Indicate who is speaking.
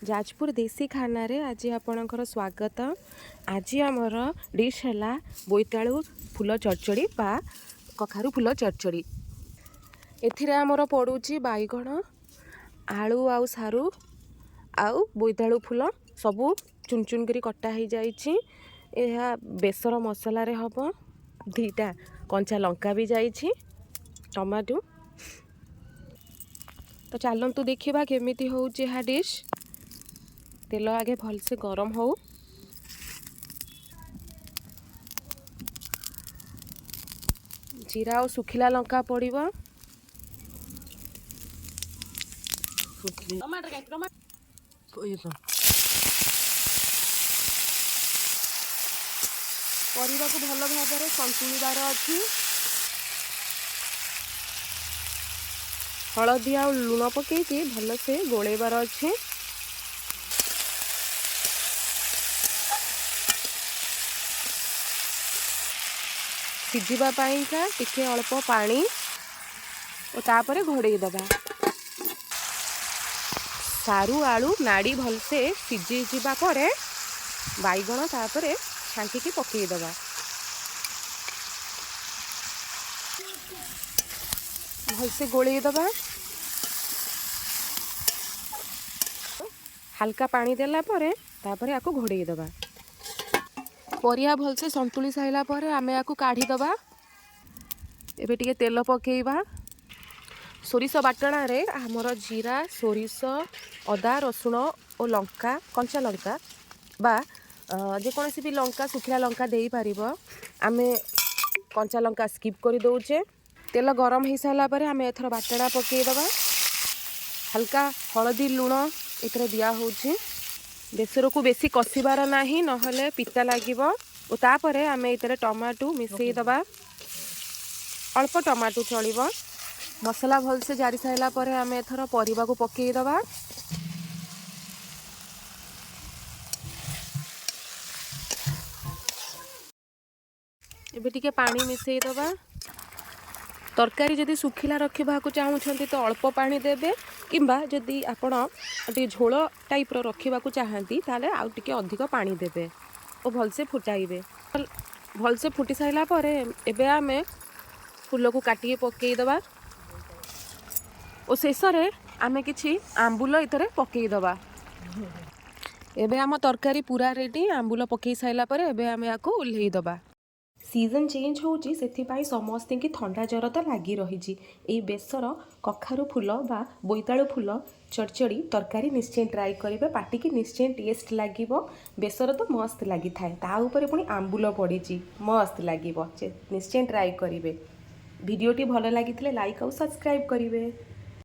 Speaker 1: ଯାଜପୁର ଦେଶୀ ଖାନାରେ ଆଜି ଆପଣଙ୍କର ସ୍ୱାଗତ। ଆଜି ଆମର ଡିଶ୍ ହେଲା ବୋଇତାଳୁ ଫୁଲ ଚଡ଼ଚଡ଼ି ବା କଖାରୁ ଫୁଲ ଚଡ଼ଚଡ଼ି। ଏଥିରେ ଆମର ପଡ଼ୁଛି ବାଇଗଣ, ଆଳୁ ଆଉ ସାରୁ ଆଉ ବୋଇତାଳୁ ଫୁଲ ସବୁ ଚୁନ ଚୁନ କରି କଟା ହେଇଯାଇଛି। ଏହା ବେସର ମସଲାରେ ହେବ। 2ଟା କଞ୍ଚା ଲଙ୍କା ବି ଯାଇଛି, ଟମାଟୋ। ତ ଚାଲନ୍ତୁ ଦେଖିବା କେମିତି ହେଉଛି ଏହା ଡିଶ୍। ତେଲ ଆଗେ ଭଲସେ ଗରମ ହଉ। ଜିରା ଆଉ ଶୁଖିଲା ଲଙ୍କା ପଡ଼ିବ। ପରିବାକୁ ଭଲ ଭାବରେ ସନ୍ତୁଳିବାର ଅଛି। ହଳଦୀ ଆଉ ଲୁଣ ପକେଇକି ଭଲସେ ଗୋଳେଇବାର ଅଛି। ସିଝିବା ପାଇଁକା ଟିକେ ଅଳ୍ପ ପାଣି ଓ ତାପରେ ଘୋଡ଼େଇ ଦେବା। ସାରୁ ଆଳୁ ନାଡ଼ି ଭଲସେ ସିଝିଯିବା ପରେ ବାଇଗଣ ତାପରେ ଛାଙ୍କିକି ପକେଇଦେବା। ଭଲସେ ଗୋଳେଇ ଦେବା। ହାଲକା ପାଣି ଦେଲା ପରେ ତାପରେ ଆକୁ ଘୋଡ଼େଇ ଦେବା। ପରିବା ଭଲସେ ସନ୍ତୁଳି ସାରିଲା ପରେ ଆମେ ଆକୁ କାଢ଼ିଦେବା। ଏବେ ଟିକେ ତେଲ ପକେଇବା। ସୋରିଷ ବାଟଣାରେ ଆମର ଜିରା, ସୋରିଷ, ଅଦା, ରସୁଣ ଓ ଲଙ୍କା, କଞ୍ଚା ଲଙ୍କା ବା ଯେକୌଣସି ବି ଲଙ୍କା, ଶୁଖିଲା ଲଙ୍କା ଦେଇପାରିବ। ଆମେ କଞ୍ଚା ଲଙ୍କା ସ୍କିପ୍ କରିଦେଉଛେ। ତେଲ ଗରମ ହେଇସାରିଲା ପରେ ଆମେ ଏଥର ବାଟଣା ପକେଇଦେବା। ହାଲକା ହଳଦୀ, ଲୁଣ ଏଥିରେ ଦିଆହେଉଛି। ବେସରକୁ ବେଶୀ କଷିବାର ନାହିଁ, ନହେଲେ ପିତା ଲାଗିବ। ଓ ତାପରେ ଆମେ ଏଥିରେ ଟମାଟୋ ମିଶାଇ ଦେବା। ଅଳ୍ପ ଟମାଟୋ ଚଳିବ। ମସଲା ଭଲସେ ଜାରି ସାରିଲା ପରେ ଆମେ ଏଥର ପରିବାକୁ ପକେଇଦେବା। ଏବେ ଟିକେ ପାଣି ମିଶାଇ ଦେବା। ତରକାରୀ ଯଦି ଶୁଖିଲା ରଖିବାକୁ ଚାହୁଁଛନ୍ତି ତ ଅଳ୍ପ ପାଣି ଦେବେ, କିମ୍ବା ଯଦି ଆପଣ ଟିକେ ଝୋଳ ଟାଇପ୍ର ରଖିବାକୁ ଚାହାନ୍ତି ତାହେଲେ ଆଉ ଟିକେ ଅଧିକ ପାଣି ଦେବେ ଓ ଭଲସେ ଫୁଟାଇବେ। ଭଲସେ ଫୁଟି ସାରିଲା ପରେ ଏବେ ଆମେ ଫୁଲକୁ କାଟିକି ପକେଇଦେବା ଓ ଶେଷରେ ଆମେ କିଛି ଆମ୍ବୁଲ ଏଥିରେ ପକେଇଦେବା। ଏବେ ଆମ ତରକାରୀ ପୁରା ରେଡ଼ି। ଆମ୍ବୁଲ ପକେଇ ସାରିଲା ପରେ ଏବେ ଆମେ ୟାକୁ ଓହ୍ଲେଇ ଦେବା। ସିଜନ୍ ଚେଞ୍ଜ ହେଉଛି, ସେଥିପାଇଁ ସମସ୍ତଙ୍କୁ ଥଣ୍ଡା ଜ୍ୱର ତ ଲାଗି ରହିଛି। ଏଇ ବେସର କଖାରୁ ଫୁଲ ବା ବୋଇତାଳୁ ଫୁଲ ଚଡ଼ଚଡ଼ି ତରକାରୀ ନିଶ୍ଚୟ ଟ୍ରାଏ କରିବେ। ପାଟିକି ନିଶ୍ଚୟ ଟେଷ୍ଟ ଲାଗିବ। ବେସର ତ ମସ୍ତ ଲାଗିଥାଏ, ତା ଉପରେ ପୁଣି ଆମ୍ବୁଲ ପଡ଼ିଛି, ମସ୍ତ ଲାଗିବ। ନିଶ୍ଚୟ ଟ୍ରାଏ କରିବେ। ଭିଡ଼ିଓଟି ଭଲ ଲାଗିଥିଲେ ଲାଇକ୍ ଆଉ ସବସ୍କ୍ରାଇବ୍ କରିବେ।